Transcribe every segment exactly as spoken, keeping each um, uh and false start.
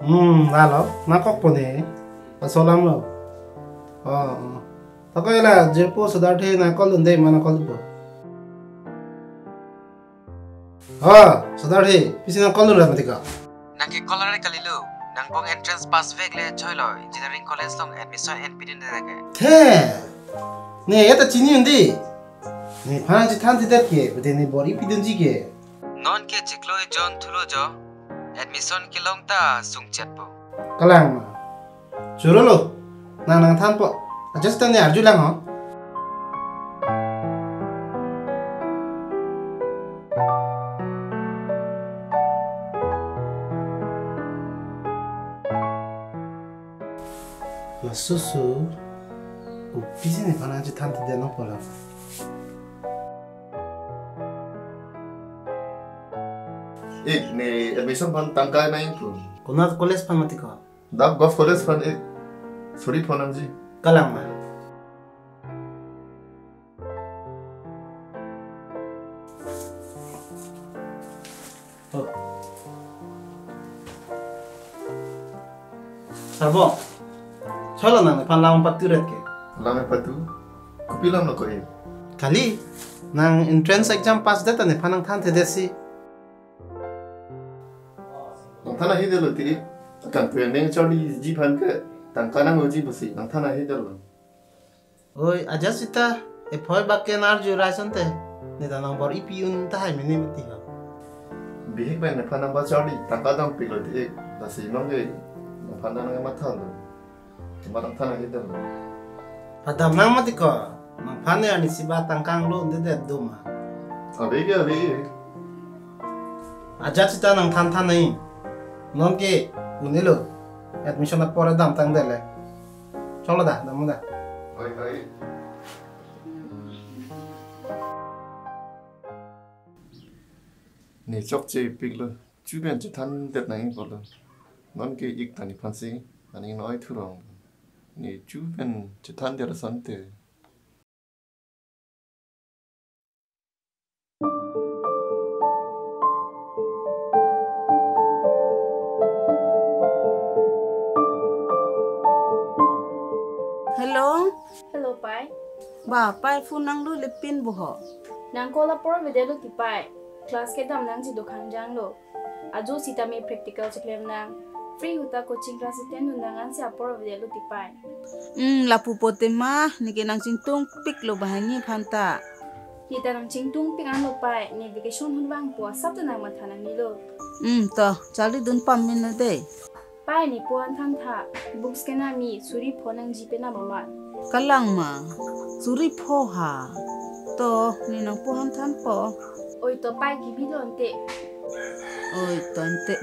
Hmm, lalo, nangkokpo ne. Laso alam lo. Oh, oh. Tako ila jirpo Siddharth nang call dunde, ma nang call dunpo. Oh, Siddharth, pisi nang call dunra mati ko? Nang ke call ra kalilo. Nang bong entrance pass vek le choilo, engineering college along admission en pidunde ke. The. Ne, ya ta chini undi. Nephan nangchethanthedet ke, bede ne bor-i pidunji ke. Non ke chiklo ejon thulo jo. Admission kelong ta sungchetpo. Kalang ma. Chorolo. Nang nangthanpo. Ajat ta ne arjulang ho. Laso so. Kopisi nephan nangchethanthedet nangpo la. Eh, ne admission aphan tangka nangji ko? Konat college aphan mati ko? Dak Govt College aphan, eh, suri pho nangji. Kalang ma. Oh. Sarbong. Choilo nang nephan lam paturet ke. Lam patu. Kopi lam lo ko e? Kali. Nang entrance exam pass det ta nephan nangthanthedet si. Nangthan ahidetlo ti. Kan pu neng charliji aphan ke tangka nangloji pusi. Nangthan ahidetlo. Oi, ajat sita, ephoi bak ke narju rai asonte. Ne ta nang bor-i pidun tahai mene mati ho. Bihek pen nephan nang ba charli, tangka dam pik lo di ek, lasi nong ke, nephan nang matha lo. Cuma nangthan ahidetlo. Padam nang mati ko, nangphan ne arnisi ba tangka anglo undedet do ma. Ave ke, ave ke. Ajat sita nangthan than nai. Non ke, un-elo. Admission apor damtang det le. Choklo da, damnon da. Oi, oi. Ne chokche piklo, chu pen chethandet nangji pulo. Non ke ik ta nephansi, aning noi thurong. Ne chu pen chethandet asonte. Hello. Hello, pai. Ba, pai phone nanglu lepin bo ho. Nang call apor avedetlo ti pai. Class kedam nangji do khangjang lo. Ajo sitame practical chiklem nang. Free ahut ta coaching class attend dun nang ansi apor avedetlo ti pai. Hmm, lapu pote ma, ne ke nangchingtung piklo banghini aphan ta. Ne ta nangchingtung pik anlo pai, ne vacation ahut vangpo asap ta nang matha nangnelo. Hmm, to, charli dun pame na de. Pai ne po an thantha, books ke nami, suri pho nangji penap amat. Kalang ma, suri pho ha. To, ne nang po an thanpo. Oi to pai kibilo ante. Oi to ante.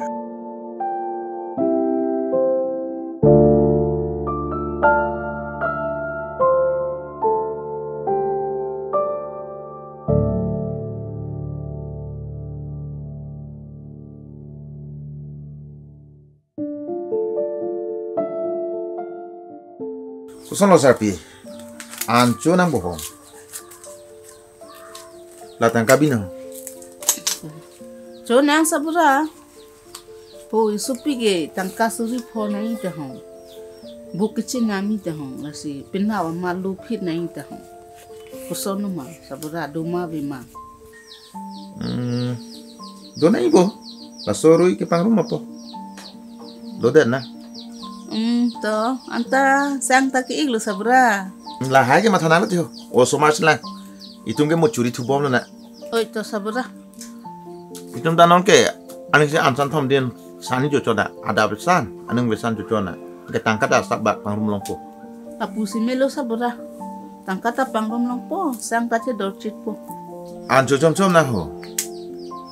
Kosonlo sarpi? An cho nang bohong. La tangka binong. Cho nang sabura. Po isupi ke tangka suri pho nangji tahong. Buk kecil nami tahong. Lasi penap amat lo phit nangji tahong. Koson ma sabura do ma ave ma. Hmm. Do nangji bo. Laso rui kepangrum apo. Lodet na. Hmm, to, anta sang ta ke-iklo sabura. Lahai ke matha nanglo tiho. Osomar si lang. Itum ke mo churi thubom lo na. Oi to sabura. Itum ta non ke aning si ansan thom din sani jocho da. Ada besan, aning besan jocho na. Ke tangka ta sak bak pangrum longpo. Apu si melo sabura. Tangka ta pangrum longpo, sang ta chedor chitpo. An cho chom chom na ho.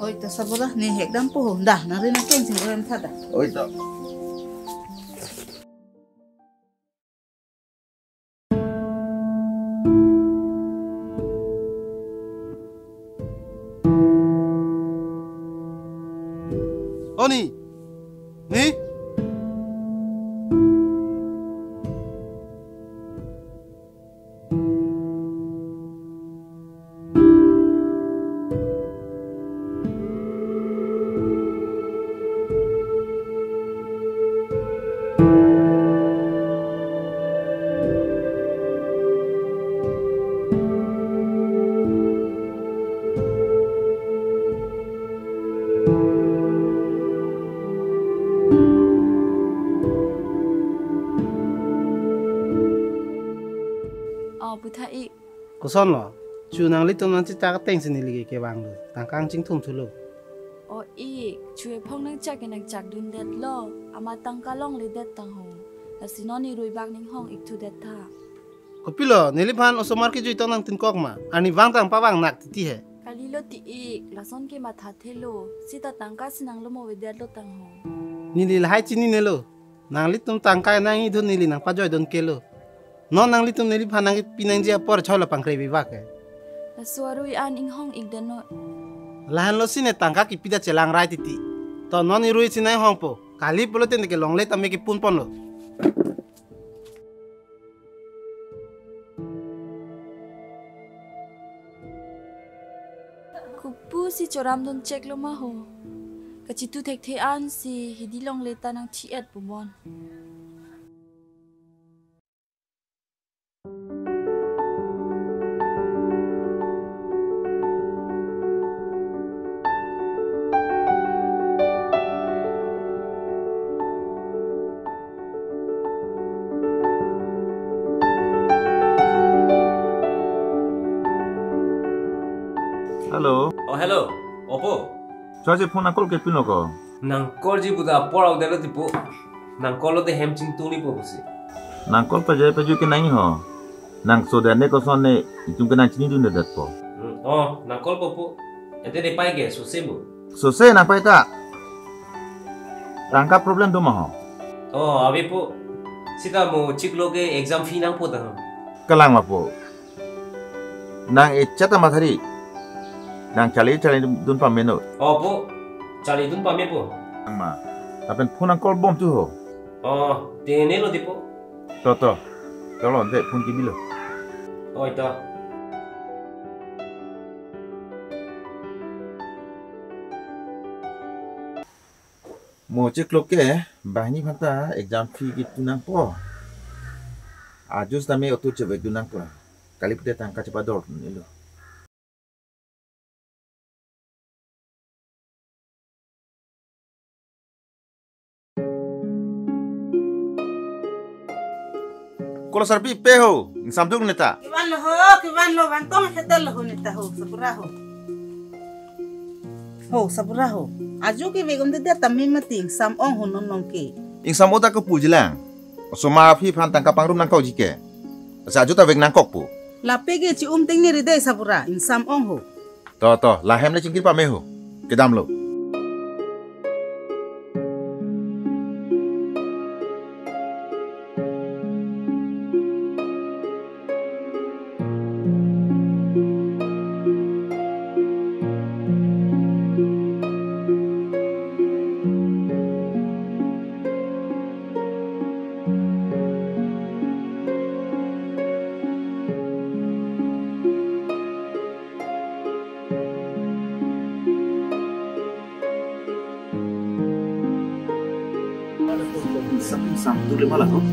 Oi ta sabura, ne hek dampo ho. Da, nari nangkeng sing rem tha da. Oi ta. Oni. Ni? O, pu tha ik. Kosonlo? Chu nanglitum nangchechak atengsi neli ke kevanglo. Tangka nangchingthum thulo. O ik, chu ephong nangchak ke nangchakdundetlo. Amat tangka longledet tang ho. Lasi non irui bak ning hong ik thudet tha. Kopilo, neliphan osomar kejui tong nangtinkok ma? Arnivang tang pavang nak titi he. Kalilo ti ik, lason ke mathathelo. Sita tangka si nanglomo avedetlo tang ho. Neli lahai chininelo. Nanglitum tangka nangidun neli nangpajoidun kelo. Non nanglitum neliphan nangkepi nangji apor choi la pangkre bivak ke. Laso arui an inghong ik dano. Lahenlo sine tangka kepi ta chelangrai titi. To non irui si nanghongpo. Kali pulote neke longle tame kepunponlo. Kopusi choramdun cheklo ma ho. Kachitu thekthe ansi hidi longle ta nangthi-et pu bon. Hello. Oh, hello. Opo. Chua si phone nangcall ke pilo ko? Nangcall ji puta apor audelo tipo. Nangcall lote hem chingtung ni po pusi. Nangcall pajai pajui ke nangji ho. Nangso dane kosonne itum ke nangchinidundedet po. Hmm, oh, nangcall po po. Ente de pai ke, sose mo. Sose nangpai ta. Tangka problem do ma ho. Oh, ave po. Sita mo chiklo ke exam fee nangpo ta ho. Kalang ma po. Nang echat ta mathari. Nang charli charlidun pameno. Oh, po. Charlidun pame po. Nang ma. Lapen phone nangcall bom tu ho. Oh, te ne lo di po. To, to. Tolo, de phone kebilo. Oi, to. Mo chiklo ke, banghini aphan ta exam fee kitu nangpo. Ajo sitame auto chevekdun nangpo. Kali pute tangka chepador nelo. Kolo sarpi pe ho, ingsamduk neta. Kevanlo ho, kevanlo, vantong hetel ho neta ho, sapura ho. Ho, sapura ho. Ajo kevek-un dede tame mati ingsam ong ho non nonke. Ingsam ong ta kopuji lang. Osomar aphi aphan tangka pangrum nangkokji ke. Asa ajo ta vek nangkok po. Lapu ke chi-um tengne ride sapura, ingsam ong ho. To, to, la hem le chingkir pame ho. Kedamlo. Ingsam, ingsam, tu lima lah, oh.